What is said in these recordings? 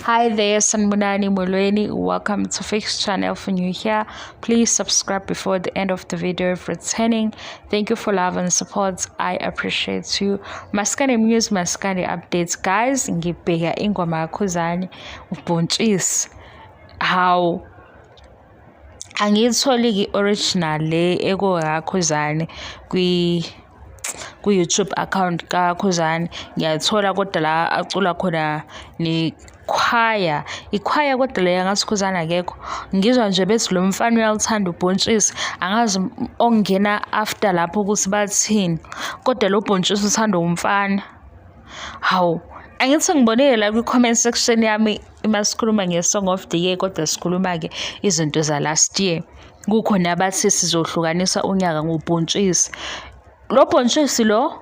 Hi there, Sanibonani Molweni. Welcome to Fix Channel. For new here, please subscribe before the end of the video. If returning, thank you for love and support. I appreciate you. Maskandi News, Maskandi updates. Guys, ngibheka ingoma kaKhuzani ubhontshisi. How angiyitholi i-original le ekukaKhuzani kwi-YouTube account kaKhuzani. Ngiyathola kodwa la acula khona nekhwaya, ikhwaya kodwa leyo ngathi uKhuzani akekho. Ngizwa nje bethi lo mfana uyawuthanda ubhontshisi, angazi okungena after lapho ukuthi bathini, kodwa lo bhontshisi uthandwa umfana. Hawu, angithi ngibonile la kwi-comment section yami uma sikhuluma nge-song of the year, kodwa sikhuluma-ke izinto za-last year. Kukhona abathi sizohlukanisa unyaka ngobhontshisi. Lo bhontshisi lo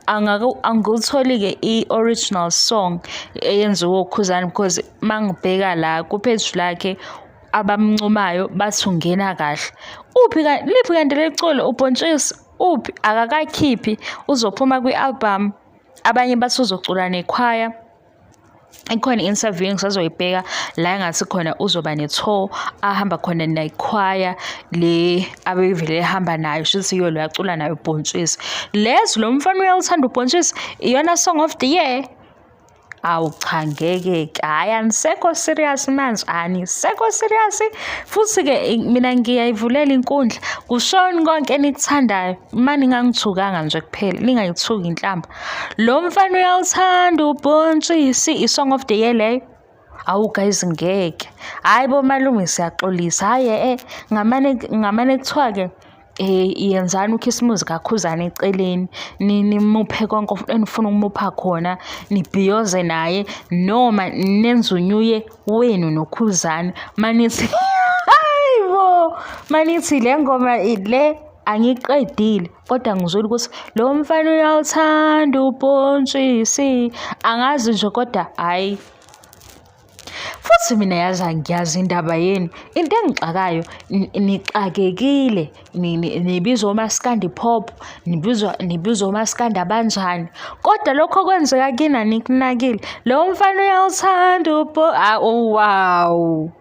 angiwutholi-ke i-original song eyenziwe uKhuzani, because uma ngibheka la ku-page lakhe abamncomayo bathi ungena kahle. Uphi liphi kanti leli culo ubhontshisi uphi? Akakakhiphi, uzophuma kwi-album. Abanye bathi uzocula nekhwaya. Ikhona i-interview engisazoyibheka la engathi khona uzoba ne-tour ahamba khona nekhwaya le abevele ehamba nayo, shuthi yiyo lo acula nayo ubhontshisi. Lezo lo mfana uyawuthanda ubhontshisi, iyona song of the year. Awu cha, ngeke-ke, hhayi anisekho serious manje, anisekho serious. Futhi-ke mina ngiyayivulela inkundla, kushoni konke enikuthandayo, uma ningangithukanga nje kuphela, ningayithuki inhlamba. Lo mfana uyawuthanda ubhontshisi, i-song of the year leyo. Awu guys, ngeke. Hhayi bomalume, siyaxolisa, hhayi ngamane ngamane kuthiwa-ke yenzani ukhisimuzi kaKhuzani eceleni, nimuphe konke enifuna ukumupha khona, nibhiyoze naye noma nenze u-New Year wenu noKhuzani. Manithi hayi bo, manithi le ngoma le angiyiqedile, kodwa ngizwile ukuthi lo mfana uyawuthanda ubhontshisi, angazi nje kodwa hhayi. Futhi mina yazi angiyazi indaba yenu. Into engixakayo, nixakekile, nibizwa omaskandi pop, nibizwa omaskandi abanjani, kodwa lokho okwenzeka kini anikunakile. Lo mfana uyawuthanda oh wow,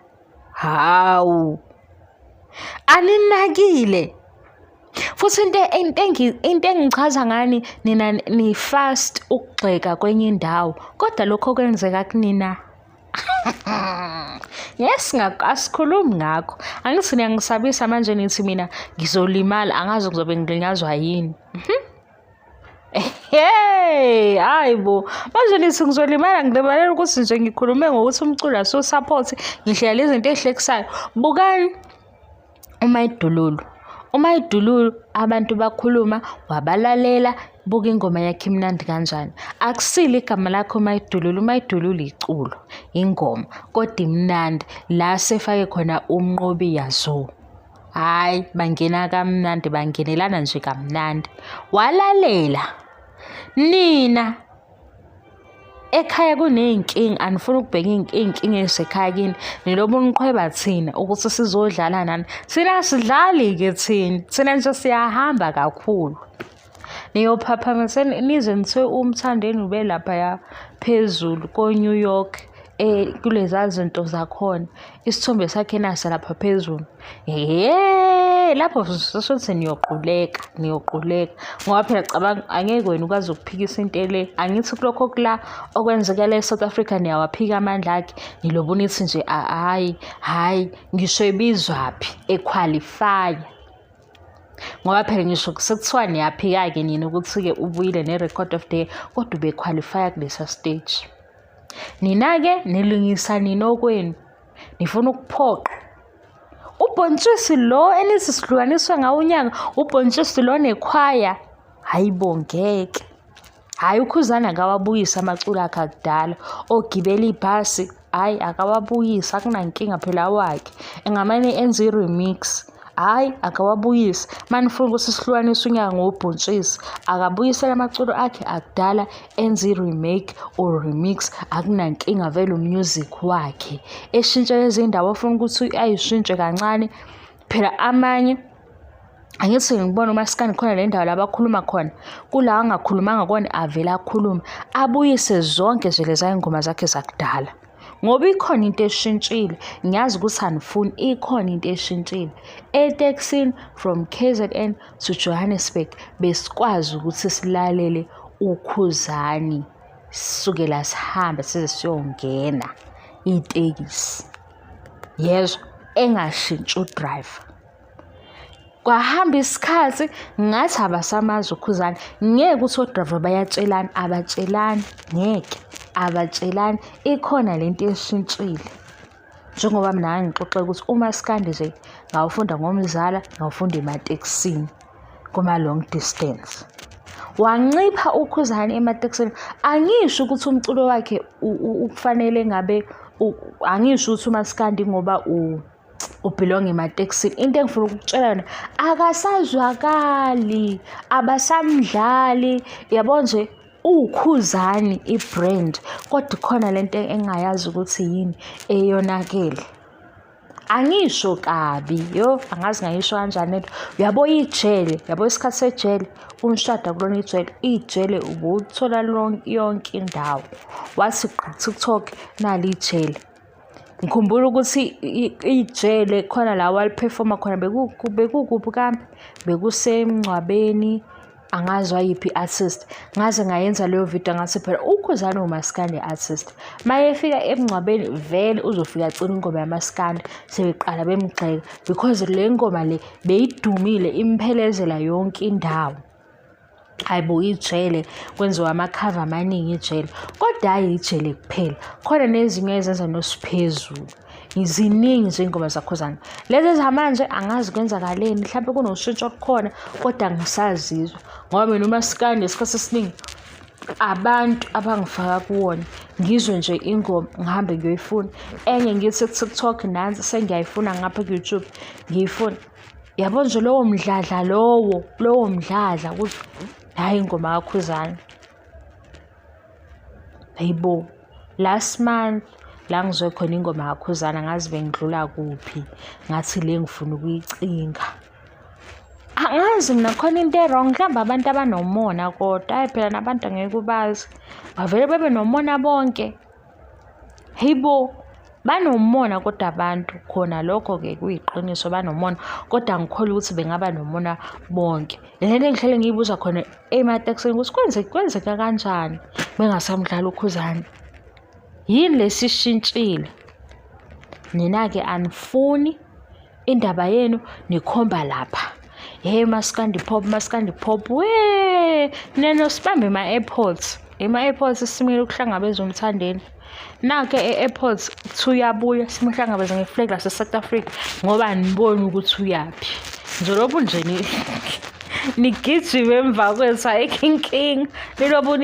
hawu, aninakile. Futhi into engichaza ngani nina ni-fast ukugxeka kwenye indawo, kodwa lokho okwenzeka kunina. Yes, asikhulumi ngakho. Angithi niyangisabisa manje, nithi mina ngizolimala, angazi ngizobe ngilinyazwa yini. Hey, hayi bo. Manje nithi ngizolimala, ngilimalela ukuthi nje ngikhulume ngokuthi umculo asiwu-support, ngihlela lezi zinto ey'hlekisayo. Bukani uMayidululu. UMayidululu abantu bakhuluma wabalalela, buka ingoma yakhe imnandi kanjani. Akusilo igama lakhe uMayidululu, uMayidululu iculo, ingoma, kodwa imnandi. La sefake khona uMnqobi Yazo. Hhayi, bangena kamnandi, bangenelana nje kamnandi. Walalela. Nina ekhaya kuney'nkinga, anifuni ukubheka iy'nkinga ey'sekhaya kini, nilobe niqhweba thina ukuthi sizodlala nani. Thina asidlali-ke thina, thina nje siyahamba kakhulu. Niyophaphamisa nize nithiwe uMthandeni ube laphaya phezulu ko-New York kuleza zinto zakhona, isithombe sakhe nasi lapha phezulu. Hhe, lapho seshuthi niyoquleka, niyoquleka. Ngoba phela cabanga, angeke wena ukwazi ukuphikisa into le. Angithi kulokho kula okwenzeka la e-South Africa niyawaphika amandla akhe, nilobe nithi nje hhayi, hhayi, ngisho ebizwaphi e-qualify-a. Ngoba phela ngisho sekuthiwa niyaphika-ke nina ukuthi-ke ubuyile ne-record of the year, kodwa ube-qualify-a kulesa stage. Nina-ke nilungisa nina okwenu, nifuna ukuphoqa. Ubhontshisi lo enithi sihlukaniswe ngawo unyaka, ubhontshisi lo nekhwaya, hhayi bo ngeke. Hhayi uKhuzani akawabuyise amaculo akhe akudala, ogibela ibhasi, hhayi akawabuyise, akunankinga phela awakhe. Engamane enze i-remix, hhayi akawabuyise. Uma nifuna ukuthi sihlukanise unyaka ngobhontshisi, akabuyisele amaculo akhe akudala, enze i-remake or remix, akunankinga vele u-music wakhe. Eshintshe lezi ndawo afuna ukuthi ayishintshe kancane. Phela amanye angithi ngibona umaskandi khona le ndawo la abakhuluma khona, kula angakhulumanga kona avele akhulume, abuyise zonke nje leza y'ngoma zakhe zakudala. Ngoba ikhona into eshintshile, ngiyazi ukuthi anifuni, ikhona into eshintshile. Etekisini from K_Z_N to Johannesburg besikwazi ukuthi silalele uKhuzani sisukela sihambe size siyongena itekisi. Yezwa, engashintshi u-driver. Kwahamba isikhathi ngathi abasamazi uKhuzani. Ngeke ukuthi o-driver bayatshelana, abatshelani ngeke, abatshelani. Ikhona le nto eshintshile. Njengoba mina ngangixoxe ukuthi umaskandi nje ngawufunda ngomzala, ngawufunda ematekisini kuma-long distance. Wancipha uKhuzani ematekisini. Angisho ukuthi umculo wakhe kufanele ngabe angisho ukuthi umaskandi ngoba ubhilonga ematekisini. Into engifuna ukukutshela yona akasazwakali, abasamdlali. Yabo nje uwuKhuzani i-brand kodwa ikhona lento engingayazi ukuthi yini eyonakele. Angisho kabi, yo angazi ngayisho kanjani lento. Uyabo ijele, yabo isikhathi sejele, umshado akulona ijele, ijele ubuthola yonke indawo. Wathi gqi TikTok nali ijele. Ngikhumbula ukuthi ijele khona la waliphefoma khona bekukuphi kambe? Bekusemngcwabeni, angazi wayiphi i-artist. Ngaze ngayenza leyo video ngathi phela uKhuzani uwumaskandi artist. Mayefika emngcwabeni vele uzofika acule ingoma yamaskandi sebeqala bemgxeka because le ngoma le beyidumile imphelezela yonke indawo. Hhayi bo ijele kwenziwa amakhava amaningi ijele kodwa hhayi ijele kuphela khona nezinye ezenza nosiphezulu ziningi nje iy'ngoma zakhuzani lezi ezamanje angazi kwenzakaleni mhlawumpe kunoshintsho olukhona kodwa angisazizwa ngoba mina umasikandi isikhathi esiningi abantu abangifaka kuwona ngizwe nje ingoma ngihambe ngiyoyifuna enye ngithi ku-TikTok nansi sengiyayifuna ngapha ku-YouTube ngiyifuna. Yabo nje lowo mdladla lowo, lowo mdladla ukuthi hhayi ingoma kaKhuzani. Hhayi bo, last month la ngizwe khona ingoma kaKhuzani angazi bengidlula kuphi, ngathi le ngifuna ukuyicinga. Angazi mina khona into e-wrong, mhlawumbe abantu abanomona kodwa, hhayi phela nabantu angeke ubazi, bavele bebe nomona bonke. Hhayi bo, banomona kodwa abantu khona lokho-ke kuyiqiniso banomona kodwa angikholwa ukuthi bengaba nomona bonke. Le nto engihlale ngiyibuza khona ematekisini ukuthi kwenzeka kwenzeka kanjani bengasamdlali uKhuzani? Yini le esishintshile? Nina-ke anifuni indaba yenu nikhomba lapha. Hhe maskandi pop, maskandi pop, we nina nosibamba ema-airport. Ema-airport simile ukuhlangabeza uMthandeni. Nakho e-airport kuthiwa uyabuya simhlangabeze nge-flag lase-South Africa ngoba aniboni ukuthi uyaphi. Njengoba nje nigijime emva kwethu ayikho inkinga. Nilobu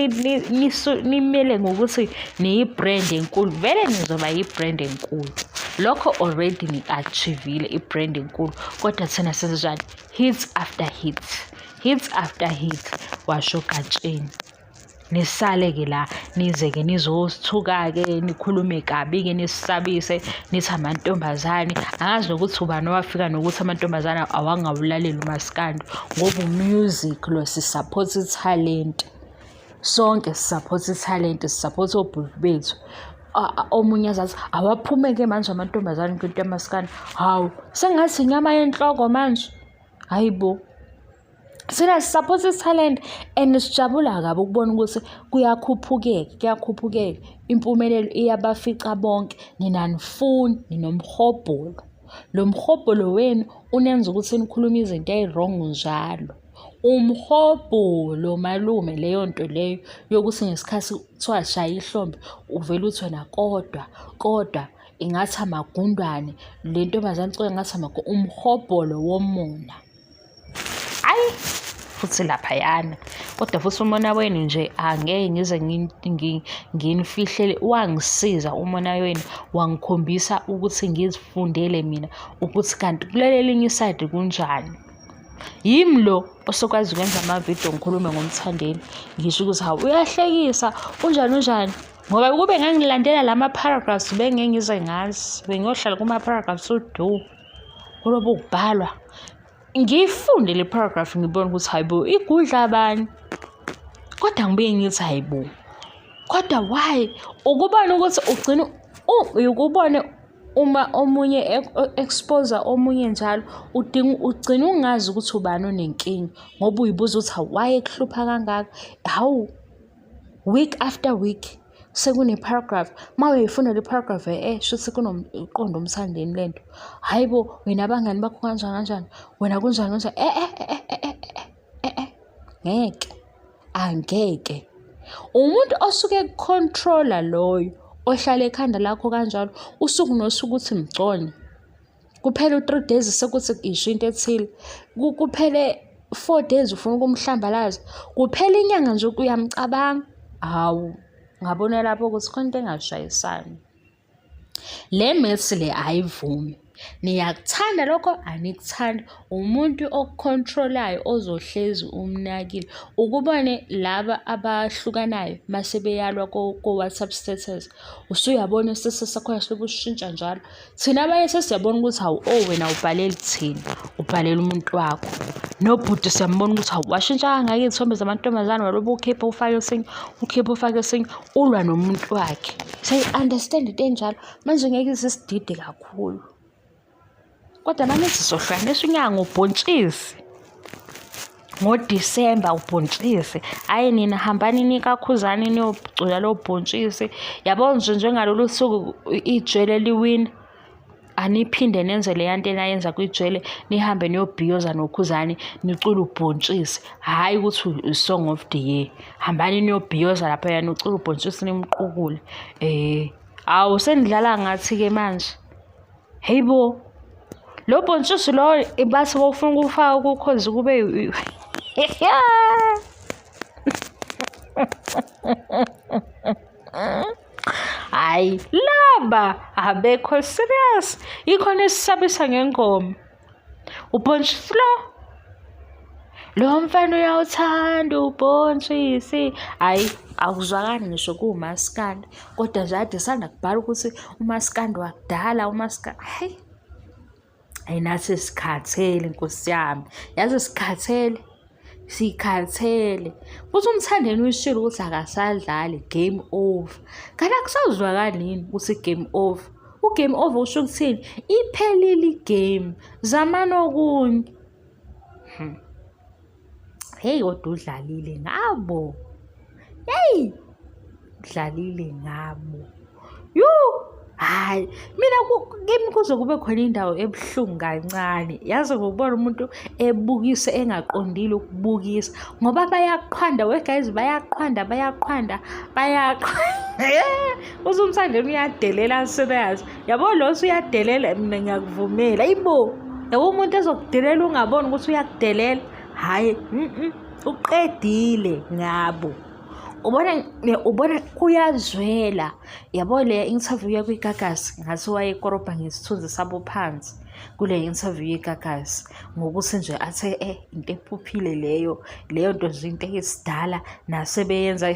nimele ngokuthi niyi-brand enkulu. Vele nizoba yi-brand enkulu. Lokho already ni-achieve-ile i-brand enkulu kodwa thina senzenjani? Hits after hits, hits after hits, washo Gatsheni. Nisale-ke la nize-ke nizosithuka-ke nikhulume kabi-ke nisisabise nithi amantombazane. Angazi nokuthi ubani owafika nokuthi amantombazane awangawulaleli umaskandi ngoba u-music lo si-support ithalente. Sonke si-support ithalente, si-support obhuti bethu. Omunye aze athi awaphume-ke manje amantombazane kwinto yamaskandi. Hawu, sengathi inyama yenhloko manje. Hhayi bo. Thina si-support ithalente and sijabula kabi ukubona ukuthi kuyakhuphukeka, kuyakhuphukeka. Impumelelo iyabafica bonke. Nina anifuni, ninomhobholo. Lo mhobholo wenu unenza ukuthi nikhulume izinto ey'wrong njalo. Umhobholo malume leyo nto leyo yokuthi ngesikhathi kuthiwa shaya ihlombe uvele uthi wena kodwa, kodwa ingathi amagundwane le ntombazane icula ngathi umhobholo womona. Ayi futhi laphayana kodwa futhi umona wenu nje angeke ngize nginifihlele wangisiza umona wenu wangikhombisa ukuthi ngizifundele mina ukuthi kanti kuleli elinye isayidi kunjani. Yimi lo osokwazi ukwenza amavidiyo ngikhulume ngoMthandeni ngisho ukuthi hawu uyahlekisa unjani unjani ngoba ukube ngangilandela la ma-paragraphs bengeke ngize ngazi bengiyohlala kuma-paragraphs udu kulobu kubhalwa ngiyifunde le paragraph ngibone ukuthi hayi bo igudla bani kodwa ngibuye ngithi hayi bo kodwa why ukubona ukuthi ugcina Ukubone uma omunye expose omunye njalo udinga ugcina ungazi ukuthi ubani onenkinga ngoba uyibuza ukuthi hawu why ekuhlupha kangaka hawu week after week sekune-paragraph uma uyayifunda le paragraph e-e shuthi kunomqondo umthandeni le nto. Hhayi bo, wena abangani bakho kanjani kanjani, wena kunjani kanjani, e-e e-e e-e e-e ngeke, angeke. Umuntu osuke eku-control-a loyo ohlala ekhanda lakho kanjalo usuku nosuku uthi mgcone. Kuphele u-three days sekuthi isho into ethile, kuphele four days ufuna ukumhlambalaza, kuphela inyanga nje uyamcabanga. Hawu, ngabona lapho ukuthi khona into engashayisani. Le maths le ayivumi. Niyakuthanda lokho, anikuthandi. Umuntu oku-control-ayo ozohlezi umnakile. Ukubone laba abahlukanayo mase beyalwa ko-WhatsApp status, usuyabona i-status sakho silobe usishintsha njalo. Thina abanye sesiyabona ukuthi hawu oh wena awubhaleli thina, ubhalela umuntu wakho. Nobhuti siyambona ukuthi hawu washintsha kangaka iy'thombe zamantombazane walobe ukhipha ufake esinye, ukhipha ufake esinye, ulwa nomuntu wakhe. Siyayi-understand into enjalo, manje ngeke ize isidide kakhulu. Kodwa nanithi sohlukanisa unyaka ngobhontshisi. NgoDisemba ubhontshisi. Hhayi nina hambani nikakhuzani niyocula lowo bhontshisi. Yabo nje njengalolu suku ijele liwina, aniphinde nenze leya nto enayenza kwijele nihambe niyobhiyoza nokhuzani nicule ubhontshisi. Hhayi ukuthi i-song of the year. Hambani niyobhiyoza laphaya nicule ubhontshisi nimqukule. Hawu senidlala ngathi-ke manje. Hey bo, lo bhontshisi lo bathi bofuna ukuwufaka kukhozi kube hhayi laba abekho serious ikhona esisabisa ngengoma ubhontshisi lo lo mfana uyawuthanda ubhontshisi hhayi akuzwakali ngisho kuwumaskandi kodwa nje ade sanda kubhala ukuthi umaskandi wakudala umaskandi hayi ayi nathi sikhathele nkosi yami yazi sikhathele sikhathele futhi umthandeni uyishilo ukuthi akasadlali game over kanti akusazwakali yini ukuthi game over u-game over usho ukuthini iphelile igame zamani okunye hmm. Hey kodwa udlalile ngabo. Hey udlalile ngabo. Yu hayi mina kimi kuze kube khona indawo ebuhlungu kancane yazi ngokubona umuntu ebukisa engaqondile ukubukisa ngoba bayaqhwanda we guys bayaqhwanda bayaqhwanda bayaqhwanda uze umthandeni uyadelela serious yabo lo usuyadelela mina ngiyakuvumela ayibo yabo umuntu ezokudelela ungaboni ukuthi uyakudelela hhayi uqedile ngabo ubona ubona kuyazwela yabo le interview yakwiGagasi ngathi wayekorobha ngesithunzi sabo phansi kule interview yeGagasi ngokuthi nje athe eh into ephuphile leyo leyo nto nje into eyisidala nasebeyenza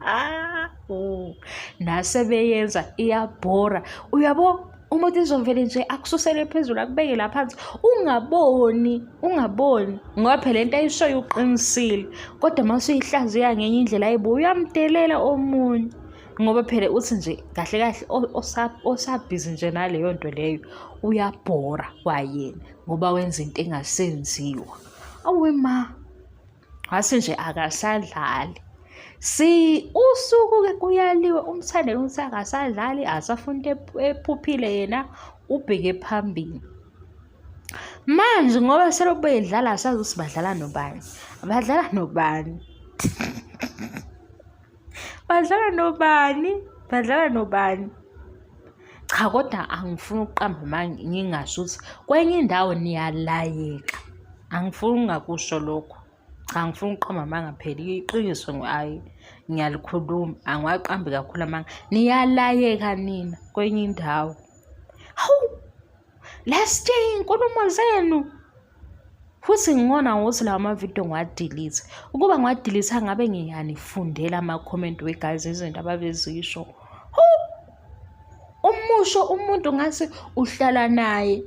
Ah, oh. Nasebeyenza iyabhora. Uyabo umuntu izovele nje akususele phezulu akubeke la phansi ungaboni ungaboni ngoba phela into ayishoyo uqinisile kodwa uma usuyihlaziya ngenye indlela ayibo uyamdelela omunye ngoba phela uthi nje kahle kahle osabhizi nje naleyo nto leyo uyabhora kwayena ngoba wenza into engasenziwa awe ma Ngase nje akasadlali. Si usuku-ke kuyaliwe umthandeni ukuthi akasadlali akasafuni into ephuphile yena ubheke phambili. Manje ngoba selokhu beyidlala asazi ukuthi badlala nobani. Badlala nobani? Badlala nobani? Badlala nobani? Cha kodwa angifuni ukuqamba amanga ngingasho ukuthi kwenye indawo niyalayeka. Angifuni ukungakusho lokho. Cha angifuni ukuqamba amanga phela iqiniso hhayi ngiyalikhuluma angiwaqambi kakhulu amanga. Niyalayeka nina kwenye indawo. Hawu! Last year iy'nkulumo zenu. Futhi ngibona ngokuthi lawa mavidiyo ngiwa-delete. Ukuba ngiwa-delete ngabe ngiyanifundela ama-comment we-guys izinto ababezisho. Umusho umuntu ngathi uhlala naye.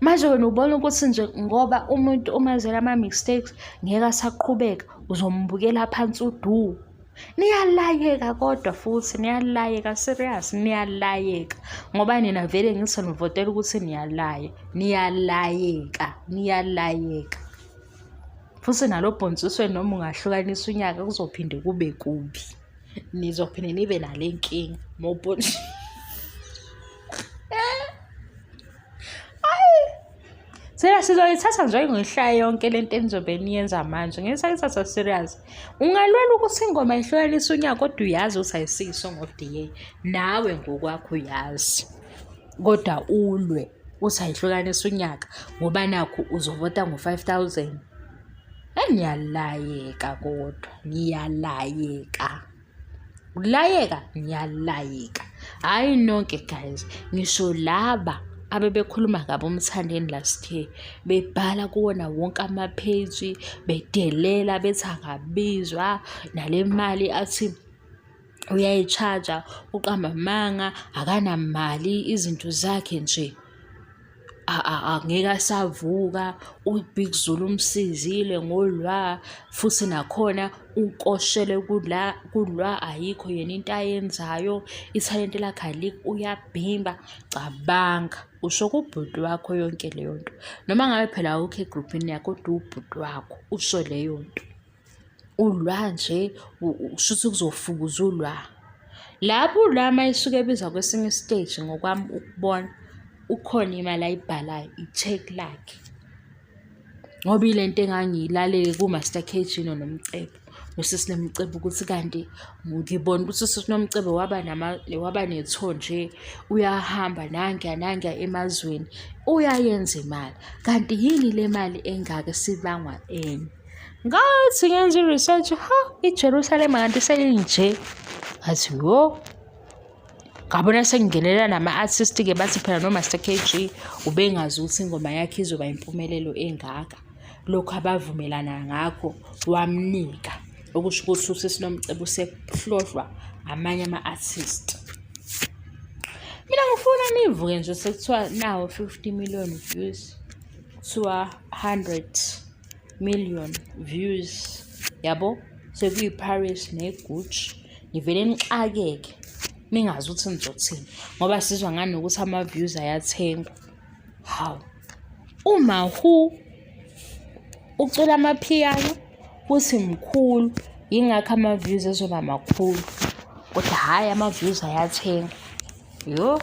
Manje wena ubona ukuthi nje ngoba umuntu umazela ama-mistakes ngeke asaqhubeka uzombukela phansi udu. Niyalayeka kodwa futhi niyalayeka serious niyalayeka ngoba nina vele ngisonivotela ukuthi niyalaya niyalayeka niyalayeka futhi nalo bhontsiswe noma ungahlukanisa unyaka kuzophinde kube kubi nizophinde nibe nale nkinga mobhontshisi Thina sizoyithatha nje ngehlaya yonke le nto enizobe niyenza manje ngeke sayithatha serious. Ungalwela ukuthi ingoma ihlukanise unyaka kodwa uyazi ukuthi ayisiyo i-song of the year. Nawe ngokwakho uyazi. Kodwa ulwe uthi ayihlukanise unyaka ngoba nakhu uzovota ngo-5 000. Niyalayeka kodwa, niyalayeka. Ukulayeka niyalayeka. Hhayi nonke guys, ngisho laba abebekhuluma kabi uMthandeni last year bebhala kuwona wonke ama-page bedelela bethi akabizwa nale mali athi uyayi-charge-a uqamba amanga akanamali izinto zakhe nje angeke asavuka uBig Zulu umsizile ngolwa futhi nakhona ukoshele kula kulwa ayikho yena into ayenzayo ithalente lakhe alikho uyabhimba cabanga usho kubhuti wakho yonke leyo nto noma ngabe phela awukho egruphini yakho kodwa ubhuti wakho usho leyo nto. Ulwa nje shuthi kuzofukuza ulwa. Lapho ulwa uma esuke ebizwa kwesinye isiteji ngokwami ukubona ukhona imali ayibhalayo i-cheque lakhe. Ngoba ile nto engangiyilalele ku-Master K_G noNomcebo, nosisi Nomcebo ukuthi kanti ngibona ukuthi usisi Nomcebo waba waba netho nje uyahamba nangiya nangiya emazweni uyayenza imali. Kanti yini le mali engaka esibangwa enye? Ngathi ngenza i-research, ha, iJerusalema kanti selinje. Ngathi yo, ngabona sengingenelela nama-artist-ke bathi phela no-Master K_G ubengazi ukuthi ingoma yakhe izoba impumelelo engaka. Lokhu abavumelana ngakho wamnika, okusho ukuthi usisi Nomcebo usehlohlwa amanye ama-artist. Mina ngifuna nivuke nje sekuthiwa nawo 50 million views, kuthiwa 100 million views yabo sekuyi-Paris ne-Gucci nivele nixakeke ningazi ukuthi nizothini ngoba sizwa ngani nokuthi ama-views ayathengwa hawu uma who ucula amaphiyano futhi mkhulu yingakho ama-views ezoba makhulu kodwa hhayi ama-views ayathengwa yo.